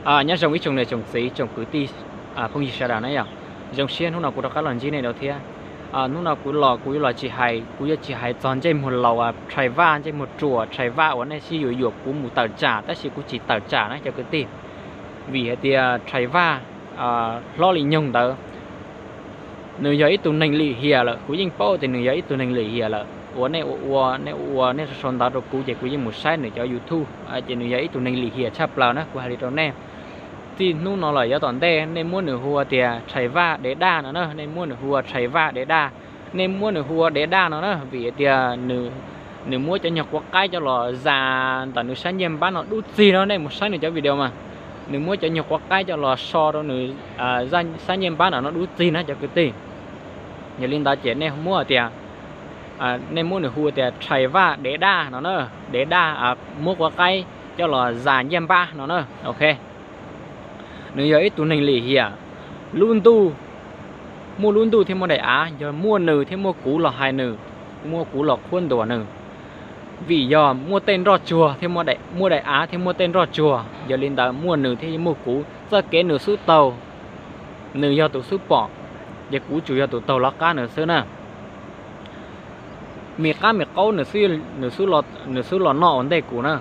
Nyob zoo ib tsoom niam tsoom txiv tsoom kwv tij phooj ywg sawv daws na yom. Zoo siab hnub no kuv rov qab los ntsib nej dua thiab. Hnub no kuv los kuv yuav los tsis hais, kuv yuav tsis hais txog ntsej muag laus Rhais Vaj, ntsej muag ruam Rhais Vaj uas nej sib yuam yuam kuv mus tawm tsam, tab sis kuv tsis tawm tsam na cov kwv tij. Vim hais tias Rhais Vaj hlob li nyoog ntawd nws yog ib tug neeg lim hiam lawm, kuv yeej paub tias nws yog ib tug neeg lim hiam lawm. Uas nej ua ua, nej ua ua nej sau sau ntawv rau kuv ces kuv yeej mus saib nws cov YouTube, ces nws yog ib tug neeg lim hiam tshaj plaws na, kuv hais li rau nej. Txij hnub no los yav tom ntej nej muab nws hu ua tias Rhais Vaj Dev Daj no na, nej muab nws hu ua Rhais Vaj Dev Daj. Nej muab nws hu ua Dev Daj no na, vim tias nws muab cov nyuag quav qaib coj los zas ntawm nws sab ncej npab no dub txig no, nej mus saib nws cov video mas nws muab cov nyuag quav qaib coj los so rau nws sab ncej npab ntawm no dub txig na cov kwv tij. Yog li ntawd ces nej muab tias, nej muab nws hu tias Rhais Vaj Dev Daj no na, Dev Daj, muab quav qaib coj los zas ncej npab no na, ok. Nws yog ib tug neeg lim hiam, lub ntuj, muaj lub ntuj thiab muaj daim av, yog muaj nws thiab muaj kuv los hais nws, muaj kuv los qhuab ntuas nws. Vim yog muaj tej nroj tsuag thiab, muaj daim av thiab muaj tej nroj tsuag, yog li ntawd muaj nws thiab muaj kuv, txoj kev nws xub taug, nws yog tus xub pom, ces kuv tsuas yog tus taug lawv qab nws xwb na. Me qab me qaub nws xub los noj ua ntej kuv na.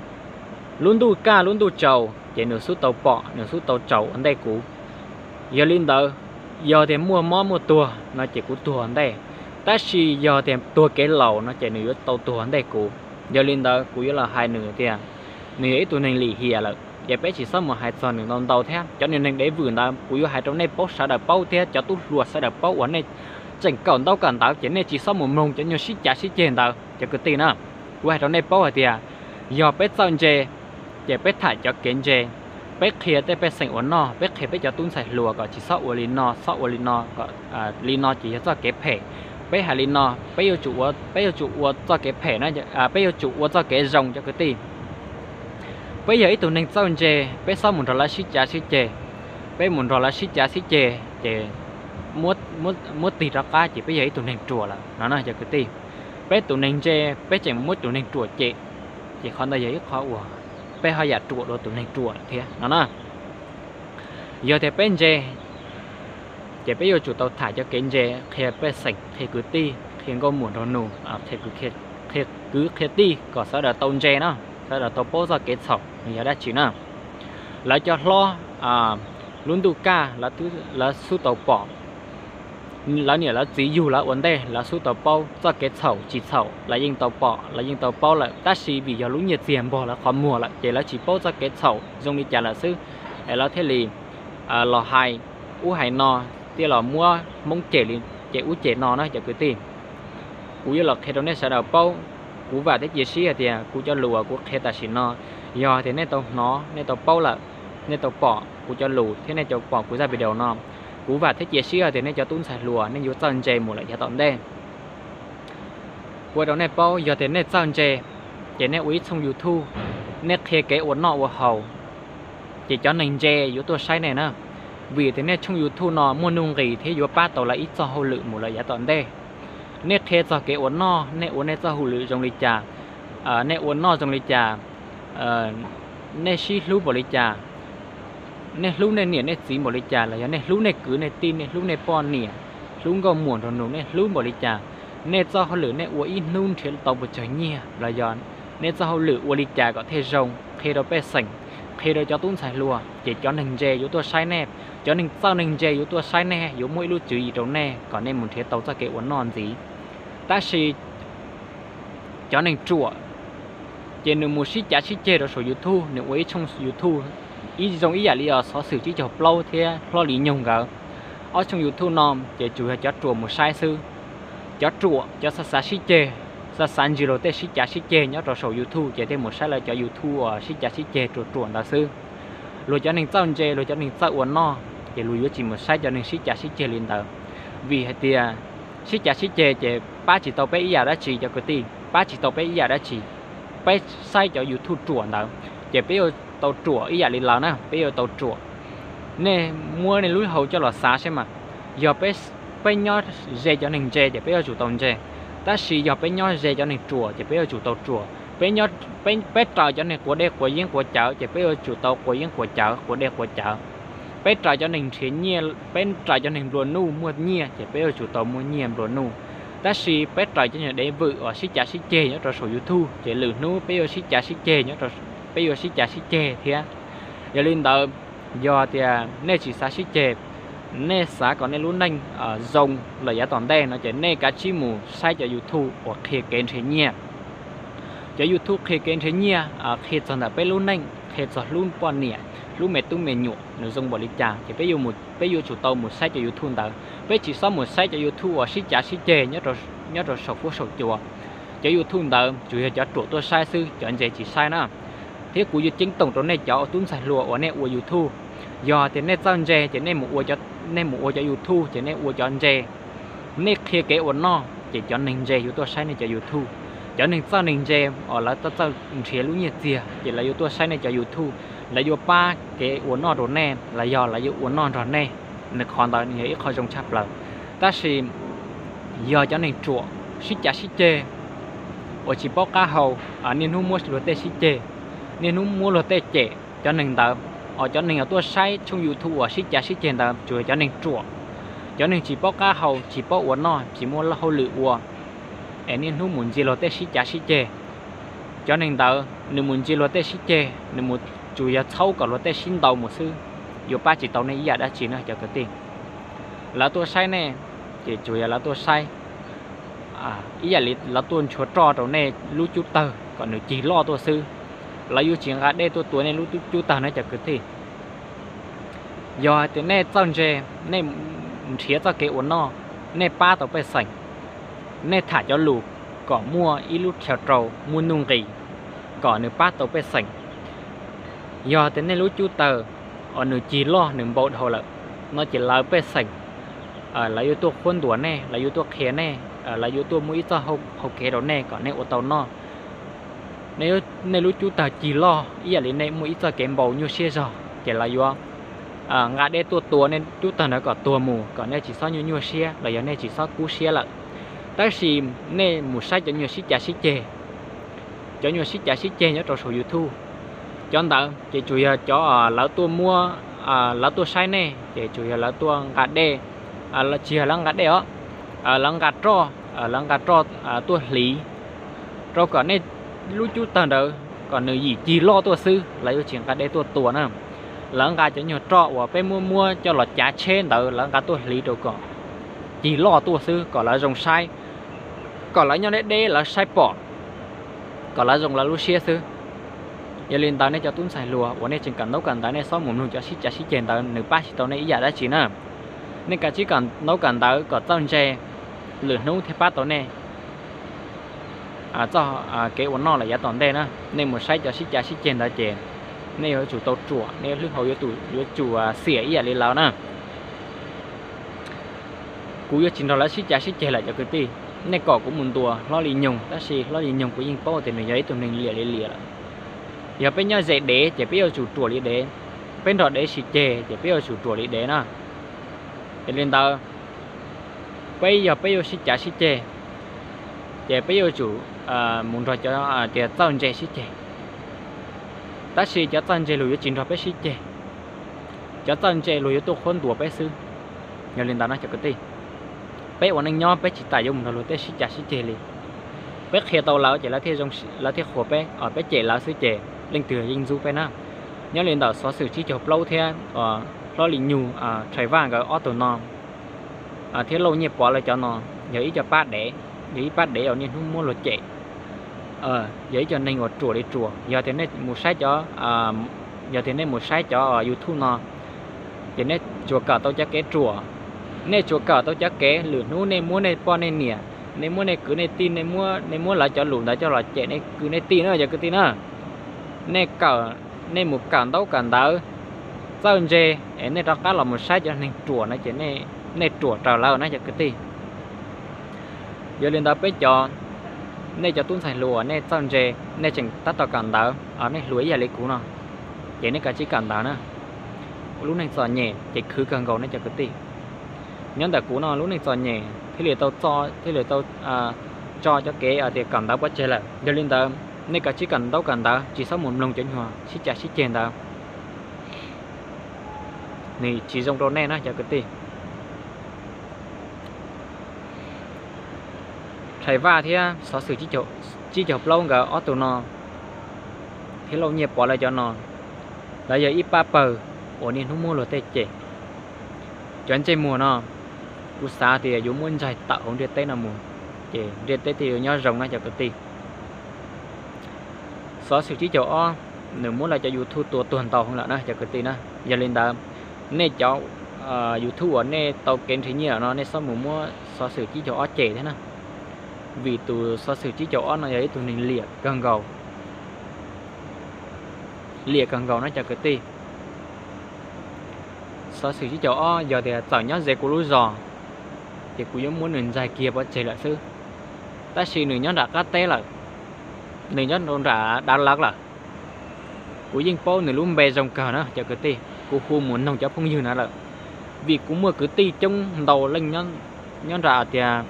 Lub ntuj kaj lub ntuj tsaus ces nws xub tau pom nws xub tau tsaus ua ntej kuv. Yog li ntawd, yog tias muaj mob muaj tuag no ces kuv tuag ua ntej, tab sis yog tias tuag kev laus no ces nws yuav tau tuag ua ntej kuv. Yog li ntawd kuv yuav los hais nws tias nws yog ib tug neeg lim hiam lawm, ces peb tsis txhob mus hais txog nws ntau ntau thiab. Cov niag neeg dev vwm ntawd kuv yuav hais rau nej paub, sawv daws paub thiab cov tub hluas sawv daws paub uas nej tseem kawm ntaub kawm ntawv ces nej tsis txhob mus mloog cov nyuag sib cav sib ceg ntawd cov kwv tij na. Kuv hais rau nej paub hais tias yog peb txawj ntse ces peb tham cov kev ntse, peb qhia tej pej xeem ua noj, peb qhia peb cov tub ntxhais hluas kom tsis txhob ua li no, txhob ua li no, kom li no ces yog txoj kev phem. Peb hais li no, peb yuav tsum ua, peb yuav tsum ua txoj kev phem, peb yuav tsum ua txoj kev zoo cov kwv tij. Peb yog ib tug neeg txawj ntse, peb txhob mus nrog lawv sib cav sib ceg. Peb mus nrog lawv sib cav sib ceg ces muab tig rov qab ces peb yog ib tug neeg ruam lawm no na cov kwv tij. Peb tus neeg ntse, peb tseem muab tus neeg ruam cem, ces qhov ntawd yog ib qhov uas peb ho yam ruam dua tus neeg ruam lawm thiab no na. Yog tias peb ntse, ces peb yuav tsum tau tham cov kev ntse, qhia pej xeem, qhia kwv tij, qhia nkauj muam nraug nus, qhia kwv qhia tij kom sawv daws tau ntse na, sawv daws tau paub txoj kev txhaum nws yog dab tsi na. Lawv cov hlob lub ntuj kaj lawv xub tau pom, lawv niam lawv txiv yug lawv ua ntej lawv xub tau paub txoj kev txhaum tsis txhaum, lawv yeej tau pom, lawv yeej tau paub lawm, tab sis vim yog lub nyiaj txiag npog lawv qhov muag lawm ces lawv tsis paub txoj kev txhaum zoo li cas lawm xwb. Es lawv thiaj li los hais ub hais no, thiaj los muab Hmoob cem li cem ub cem no na cov kwv tij. Kuv yuav los qhia rau nej sawv daws paub, kuv vam thiab cia siab hais tias kuv cov lus uas kuv qhia tam sim no, yog tias nej tau hnov, nej tau paub lawm, nej tau pom kuv cov lus thiab nej tau pom kuv zaj video no, kuv vam thiab cia siab hais tias nej cov tub ntxhais hluas nej yuav txawj ntse mus lawm yav tom ntej. Kuv hais rau nej paub, yog tias nej txawj ntse, ces nej ua ib tshooj YouTube, nej qhia kev ua noj ua haus, ces cov neeg ntse yuav tuaj saib nej na. Vim tias nej tshooj YouTube no muaj nuj nqis thiab yuav pab tau lawv ib txoj hauj lwm mus lawm yav tom ntej. Nej qhia txog kev ua noj, nej ua nej txoj hauj lwm zoo li cas, nej ua noj zoo li cas, nej sib hlub npaum li cas, nej hlub nej niam nej txiv npaum li cas, los yog nej hlub nej kwv nej tij, nej hlub nej poj niam, hlub nkauj muam nraug nus, nej hlub npaum li cas, nej txoj hauj lwm nej ua ib hnub nrhiav tau pes tsawg nyiaj, los yog nej txoj hauj lwm ua li cas kom thiaj zoo, qhia rau pej xeem, qhia rau cov tub ntxhais hluas, ces cov neeg ntse yuav tuaj saib nej, cov neeg txawj neeg ntse yuav tuaj saib nej, yuav muaj ib lub tswv yim rau nej kom nej mus nrhiav tau txoj kev ua noj ntxiv. Tab sis cov neeg ruam, ces nws mus sib cav sib ceg rau saum YouTube, nws ua ib tshooj YouTube ib zoo ib yam li os xov xwm tsib caug plaub thiab hlob li nyoog nkawd. Ob tshooj YouTube no ces tsuas yog cov ruam mus saib xwb. Cov ruam, cov xav xav sib ceg, xav xav ntsis luag tej sib cav sib ceg nyob rau saum YouTube ces thiaj mus saib lawv cov YouTube uas sib cav sib ceg ruam ruam ntawd xwb. Luag cov neeg txawj ntse, luag cov neeg txawj ua noj, ces luag yuav tsis mus saib cov neeg sib cav sib ceg li ntawd. Vim hais tias sib cav sib ceg ces pab tsis tau peb ib yam dab tsi cov kwv tij, pab tsis tau peb ib yam dab tsi. Peb saib cov YouTube ruam ntawd, ces peb yuav tau ruam ib yam li lawv na, peb yuav tau ruam. Nej muab nej lub hau coj los xav saib mas, yog peb nyob ze cov neeg ntse ces peb yuav tsum tau ntse, tab sis yog peb nyob ze cov neeg ruam ces peb yuav tsum tau ruam. Peb nyob, peb, peb raws cov neeg quav dej quav yeeb quav cawv ces peb yuav tsum tau quav yeeb quav cawv, quav dej quav cawv. Peb raws cov neeg nrhiav nyiaj, peb raws cov neeg nplua nuj muaj nyiaj ces peb yuav tsum tau muaj nyiaj nplua nuj. Tab sis peb raws cov nyuag dev vwm uas sib cav sib ceg nyob rau saum YouTube ces lwm hnub peb yuav sib cav sib ceg, peb yuav sib cav sib ceg thiab. Yog li ntawd, yog tias nej tsis xav sib ceg, nej xav kom nej lub neej zoo lawm yav tom ntej no ces nej kav tsij mus saib cov YouTube uas qhia kev nrhiav nyiaj. Cov YouTube qhia kev nrhiav nyiaj qhia txog ntawm peb lub neej, qhia txog hlub poj niam, hlub me tub me nyuam nws zoo npaum li cas ces peb yuav tsum tau mus saib cov YouTube ntawd. Peb tsis txhob mus saib cov YouTube uas sib cav sib ceg nyob rau saum fuab saum cua. Cov YouTube ntawd tsuas yog cov ruam tuaj saib xwb, cov ntse tsis saib na. Thiab kuv yuav ceeb toom rau nej cov tub ntxhais hluas uas nej ua YouTube, yog tias nej txawj ntse ces nej mus ua cov YouTube ces nej ua cov ntse. Nej qhia kev ua noj ces cov neeg ntse yuav tuaj saib nej cov YouTube. Cov neeg txawj neeg ntse uas lawv txawj nrhiav lub nyiaj txiag ces lawv yuav tuaj saib nej cov YouTube, lawv yuav pab kev ua noj rau nej los yog lawv yuav ua noj nrog nej. Nws qhov ntawd nws yog ib qho zoo tshaj plaws. Tab sis yog cov neeg ruam sib cav sib ceg uas tsis paub qab hau, niaj hnub muab luag tej sib ceg, niaj hnub muab luag tej cem, cov neeg ntawd, os, cov neeg uas tuaj saib tshooj YouTube uas sib cav sib ceg ntawd tsuas yog cov neeg ruam, cov neeg tsis paub qab hau, tsis paub ua noj, tsis muaj hauj lwm ua, es niaj hnub mus ntsia luag tej sib cav sib ceg. Cov neeg ntawd nws mus ntsia luag tej sib ceg, nws mus tsuas yog txhaub kom luag tej sib ntaus mus xwb, yuav pab tsis tau nej ib yam dab tsi na cov kwv tij. Lawv tuaj saib nej ces tsuas yog lawv tuaj saib ib yam li lawv tuaj nchuav roj rau nej lub cub tawg kom nws cig loj tuaj xwb. Lawv yuav tsis nqa dej tuaj tua nej lub cub tawg na cov kwv tij. Yog hais tias nej txawj ntse, nej nrhiav txoj kev ua noj, nej pab tau pej xeem, nej tham cov lus kom muaj ib lub chaw rau muaj nuj nqis, kom nws pab tau pej xeem. Yog tias nej lub cub tawg uas nws cig loj nws npau dhau lawm no ces lawv pej xeem, lawv yuav tuaj qhuab ntuas nej, lawv yuav tuaj qhia nej, lawv yuav tuaj muaj ib txoj hau kev rau nej kom nej ua tau noj. Nej lub cub tawg cig loj ib yam li nej muaj ib txoj kev npau nyuaj siab zog ces lawv yuav nqa dej tuaj tua nej cub tawg ntawd kom tuag mus, kom nej tsis txhob nyuaj nyuaj siab los yog nej tsis txhob kub siab lawm. Tab sis nej mus saib cov nyuag sib cav sib ceg, cov nyuag sib cav sib ceg nyob rau saum YouTube, cov ntawd ces tsuas yog cov lawv tuaj muab, lawv tuaj saib nej ces tsuas yog lawv tuaj nqa dej, tsis yog lawv nqa dej os, lawv nqa roj, lawv nqa roj tuaj hliv rau kom nej lub cub tawg ntawd kom nws yim cig loj tuaj xwb, lawv yuav tsis nqa dej tuaj tua na. Lawv nqa cov nyuag roj uas peb muab muab coj los cav tsheb ntawd, lawv nqa tuaj hliv rau kom cig loj tuaj xwb kom lawv zoo saib, kom lawv nyob deb deb lawv saib pom, kom lawv zoo lawv lub siab xwb. Yog li ntawd nej cov tub ntxhais hluas uas nej tseem kawm ntaub kawm ntawv nej txhob mus mloog cov sib cav sib ceg ntawd, nws pab tsis tau nej ib yam dab tsi na. Nej kav tsij kawm ntaub kawm ntawv kom txawj ntse, lwm hnub thiaj pab tau nej txoj kev ua noj lawm yav tom ntej na. Nej mus saib cov sib cav sib ceg ntawd ces nej yuav tsum tau ruam, nej lub hau yuav tsum xiam ib yam li lawv na. Kuv yuav tsis nrog lawv sib cav sib ceg lawm cov kwv tij. Nej kom kuv mus ntuas Hlob Lis Nyoog, tab sis Hlob Lis Nyoog kuv yeej paub tias nws yog ib tug neeg liam li liam lawm. Yog peb nyob ze dev ces peb yuav tsum ruam li dev, peb nrog dev sib ceg ces peb yuav tsum ruam li dev na. Yog li ntawd, peb yog peb yuav sib cav sib ceg ces peb yuav tsum mus nrog cov tias txawj ntse sib ceg. Tab sis cov txawj ntse luag yuav tsis nrog peb sib ceg. Cov txawj ntse luag yuav tuaj qhuab ntuas peb xwb. Yog li ntawd no cov kwv tij, peb ua neej nyob peb tsis tas yuav mus nrog luag tej sib cav sib ceg li. Peb qhia tau lawv ces lawv thiaj qhuas peb, peb cem lawv xwb ces leej twg yeej ntxub peb na. Nyob li ntawm xov xwm tsib caug plaub thiab Hlob Lis Nyoog, Tshais Vaj nkawd ob tug no thiab Lauj Nyiaj Pov lawv cov no yog ib co pab dev, yog ib pab dev uas niaj hnub muab luag cem. Yog ib co neeg uas ruam li ruam. Yog tias nej mus saib cov, yog tias nej mus saib cov YouTube no ces nej tsuas kawm tau cov kev ruam, nej tsuas kawm tau cov kev lwm hnub nej muab nej poj nej niam, nej muab nej kwv nej tij, nej muab lawv cov lus ntawd coj los cem nej kwv nej tij na cov kwv tij na. Nej kawm, nej mus kawm ntaub kawm ntawv, txawj ntse, es nej rov qab los mus saib cov neeg ruam no ces nej ruam raws lawm na cov kwv tij. Yog li ntawd peb cov, nej cov tub ntxhais hluas uas nej txawj ntse, nej tseem tab tom kawm ntawv, nej hluas ib yam li kuv no, ces nej kav tsij kawm ntawv na. Lub neej txom nyem ces khwv kawg nkaus ne cov kwv tij. Nyob ntawm kuv no lub neej txom nyem thiaj li tau, thiaj li tau tso cov kev tias kawm ntawv pov tseg lawm. Yog li ntawd, nej kav tsij kawm ntaub kawm ntawv, tsis txhob mus mloog cov nyuag sib cav sib ceg ntawd. Nws tsis zoo rau nej na cov kwv tij. Rhais Vaj thiab xov xwm tsib caug plaub nkawd ob tug no thiab Lauj Nyiaj Pov lawv cov no, lawv yog ib pab pawg uas niaj hnub muab luag tej cem. Cov ntsej muag no kuv xav tias yuav muab ntsaig tawm hauv ntiaj teb no mus, ces ntiaj teb thiaj yuav nyob zoo na cov kwv tij. Xov xwm tsib caug ob, nws muab lawv cov YouTube tua tuag ntau heev lawm na cov kwv tij na. Yog li ntawd, nej cov YouTube uas nej tau kev nrhiav nyiaj lawm no nej txhob mus muab xov xwm tsib caug ob cem thiab na, vim tus xov xwm tsib caug ob no yog ib tug neeg liam kawg nkaus, liam kawg nkaus na cov kwv tij. Xov xwm tsib caug ob yog tias txawm nyob ze kuv lub zos, ces kuv yuav muab nws ntxais kiag pov tseg lawm xwb. Tab sis nws nyob nram qab teb lawm, nws nyob rau nram Dav Lav lawm. Kuv yeej paub nws lub npe zoo kawg na cov kwv tij, kuv hu mus noog cov phooj ywg na lawm, vim kuv muaj kwv tij coob ntau leej nyob nram tias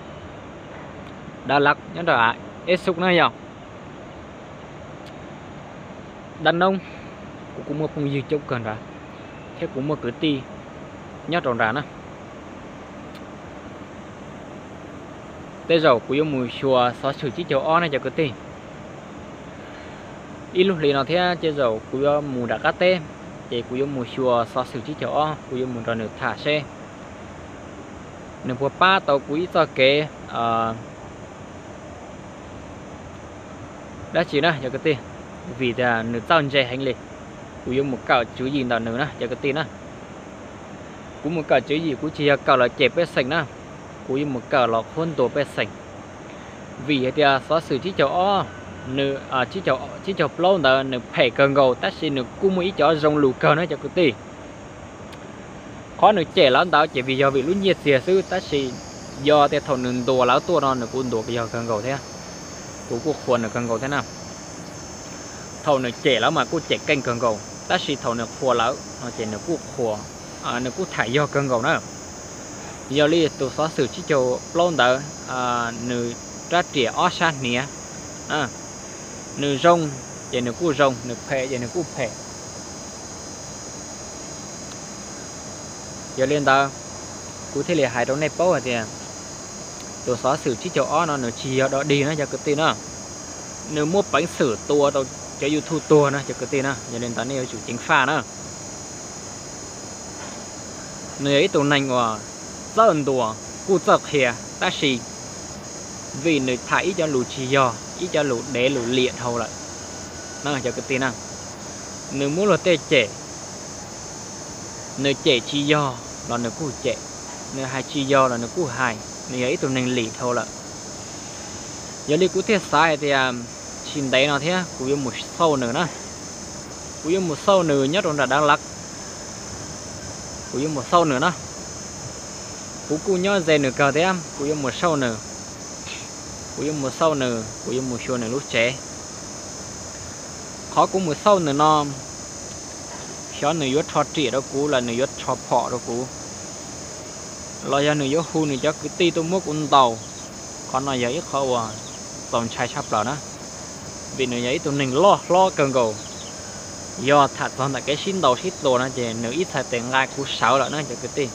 Dav Lav, nyob nram Eb Xub na yog Dab Noob, kuv kuj muaj phooj ywg coob kawg nrad, thiab kuv muaj kwv tij nyob rau nrad na. Tej zaum kuv yuav mus xyuas xov xwm tsib caug ob na cov kwv tij. Ib lub hlis no thiab tej zaum kuv yuav mus nram qab teb, ces kuv yuav mus xyuas xov xwm tsib caug ob, kuv yuav mus nrog nws tham seb nws puas pab tau kuv ib txoj kev dab tsi na cov kwv tij, vim tias nws txawj ntse heev li. Kuv yuav mus kawm tswv yim ntawm nws na cov kwv tij na. Kuv mus kawm tswv yim kuv tsis yog kawm los cem pej xeem na, kuv yuav mus kawm los qhuab ntuas pej xeem. Vim hais tias xov xwm tsib caug ob, nws, tsib caug plaub ntawd nws phem kawg nkaus tab sis nws kuj muaj ib cov zoo lus kawg na cov kwv tij. Qhov nws cem lawv ntawd ces vim yog vim lub nyiaj txiag xwb, tab sis yog tias thaum nws ntuas lawv tuaj no nws kuj ntuas yog kawg nkaus thiab, kuv kuj qhuas nws kawg nkaus thiab na. Thaum nws cem lawv mas kuj cem keej kawg nkaus, tab sis thaum nws qhuas lawv no ces nws kuj qhuas, nws kuj tham yog kawg nkaus na. Yog li tus xov xwm tsib caug plaub ntawd, nws rab riam ob sab hniav, nws zoo ces nws kuj zoo, nws phem ces nws kuj phem. Yog li ntawd, kuv thiaj li hais rau nej paub hais tias tus xov xwm tsib caug ob no nws tsis yog dog dig na cov kwv tij na. Nws muaj peev xwm tua rau cov YouTube tuag na cov kwv tij na, yog li ntawd nej yuav tsum ceev faj na. Nws yog ib tug neeg uas txawj ntuas kuj txawj qhia, tab sis vim nws tham ib cov lus tsis yog, ib cov lus dev lus liam dhau lawm na cov kwv tij na. Nws muab luag tej cem, nws cem tsis yog los nws kuj cem, nws hais tsis yog los nws kuj hais, nws yog ib tug neeg lim dhau lawm. Yog li kuv thiaj xav hais tias tsis ntev no thiab kuv yuav mus xauj nws na. Kuv yuav mus xauj nws nyob rau nram Dav Lav, kuv yuav mus xauj nws na. Kuv kuj nyob ze nws kawg thiab, kuv yuav mus xauj nws. Kuv yuav mus xauj nws, kuv yuav mus xyuas nws lub tsev. Qhov kuv mus xauj nws no, xyov nws yuav rho riam rau kuv los nws yuav rho phom rau kuv, los yog nws yuav hu nws cov kwv tij tuaj muab kuv ntaus. Qhov no yog ib qhov uas txaus ntshai tshaj plaws na, vim nws yog ib tug neeg loj hlob kawg nkaus. Yog tham txog ntawm kev sib ntaus sib tua no ces nws ib txhais tes nqa kuv sawv lawm na cov kwv tij.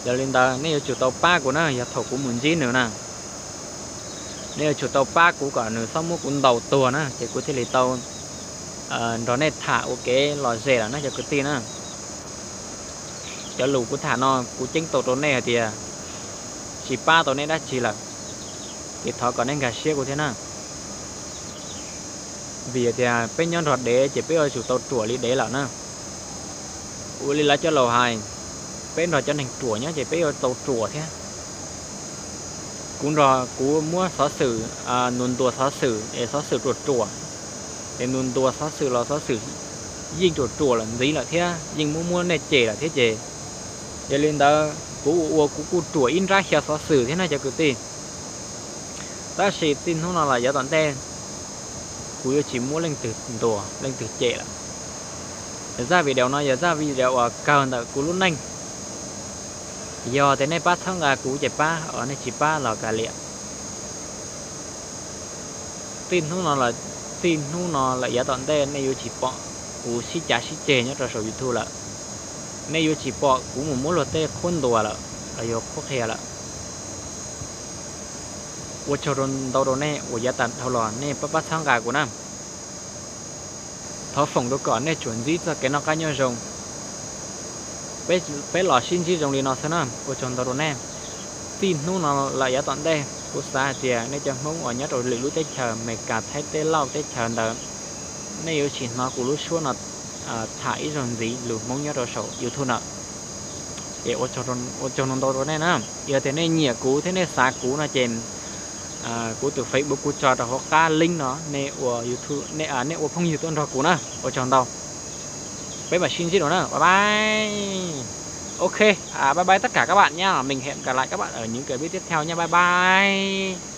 Yog li ntawd nej yuav tsum tau pab kuv na, yog thaum kuv mus ntsib nws na, nej yuav tsum tau pab kuv kom nws txhob muab kuv ntaus tuag na, ces kuv thiaj li tau nrog nej tham ua kev lom zem lawm na cov kwv tij na. Cov lus kuv tham no kuv ceeb toom rau nej hais tias tsis pab tau nej dab tsi lawm, ces thov kom nej nkag siab kuv thiab na. Vim tias peb nyob nrog dev ces peb yuav tsum tau ruam li dev lawm na. Ua li lawv cov laus hais, peb nrog cov neeg ruam nyob ces peb yuav tau ruam thiab. Kuv nrog kuv muab xov xwm, nus ntuas xov xwm es xov xwm ruam ruam, es nus ntuas xov xwm los xov xwm yeej ruam ruam lawm ntxiv lawm thiab, yeej muab muab nej cem lawm thiab ces, yog li ntawd kuv ua ua kuv kuj ruam ib nrab xyaw xov xwm thiab na cov kwv tij. Tab sis txij hnub no los yav tom ntej kuv yuav tsis muab leej twg ntuas leej twg cem lawm. Zaj video no yog zaj video uas kawg ntawm kuv lub neej. Yog tias nej pab txhawb nqa kuv ces pab, nej tsis pab los kav liam. Txij hnub no, txij hnub no lawm yav tom ntej nej yuav tsis pom kuv sib cav sib ceg nyob rau saum YouTube lawm. Nej yuav tsis pom kuv mus muab luag tej qhuab ntuas lawm los yog qhuab qhia lawm. Ua tsaug ntau rau nej uas yav tas dhau los nej pab pab txhawb nqa kuv na. Thov foom rau kom nej tsuas ntsib txoj kev noj qab nyob zoo. Peb los sib ntsib zoo li no xwb na, ua tsaug ntau rau nej. Txij hnub no lawm yav tom ntej kuv xav hais tias nej cov Hmoob uas nyob rau lwm lub teb chaws Amelikas, Thaib teb, Lauj teb chaws ntawd, nej yuav tsis hnov kuv lub suab no tham ib zaug ntxiv lus Hmoob nyob rau saum YouTube na. Ces ua tsaug ntau rau nej na. Yog tias nej nyiam kuv thiab nej xav kuv no ces kuv tus Facebook kuv tso rau hauv qab link no, nej ua YouTube, nej ua phooj ywg tuaj nrog kuv na. Ua tsaug ntau. Peb mam sib ntsib dua na, bye bye. Ok, bye bye tất cả các bạn nhá, mình hẹn gặp lại các bạn ở những cái clip tiếp theo nha, bye bye.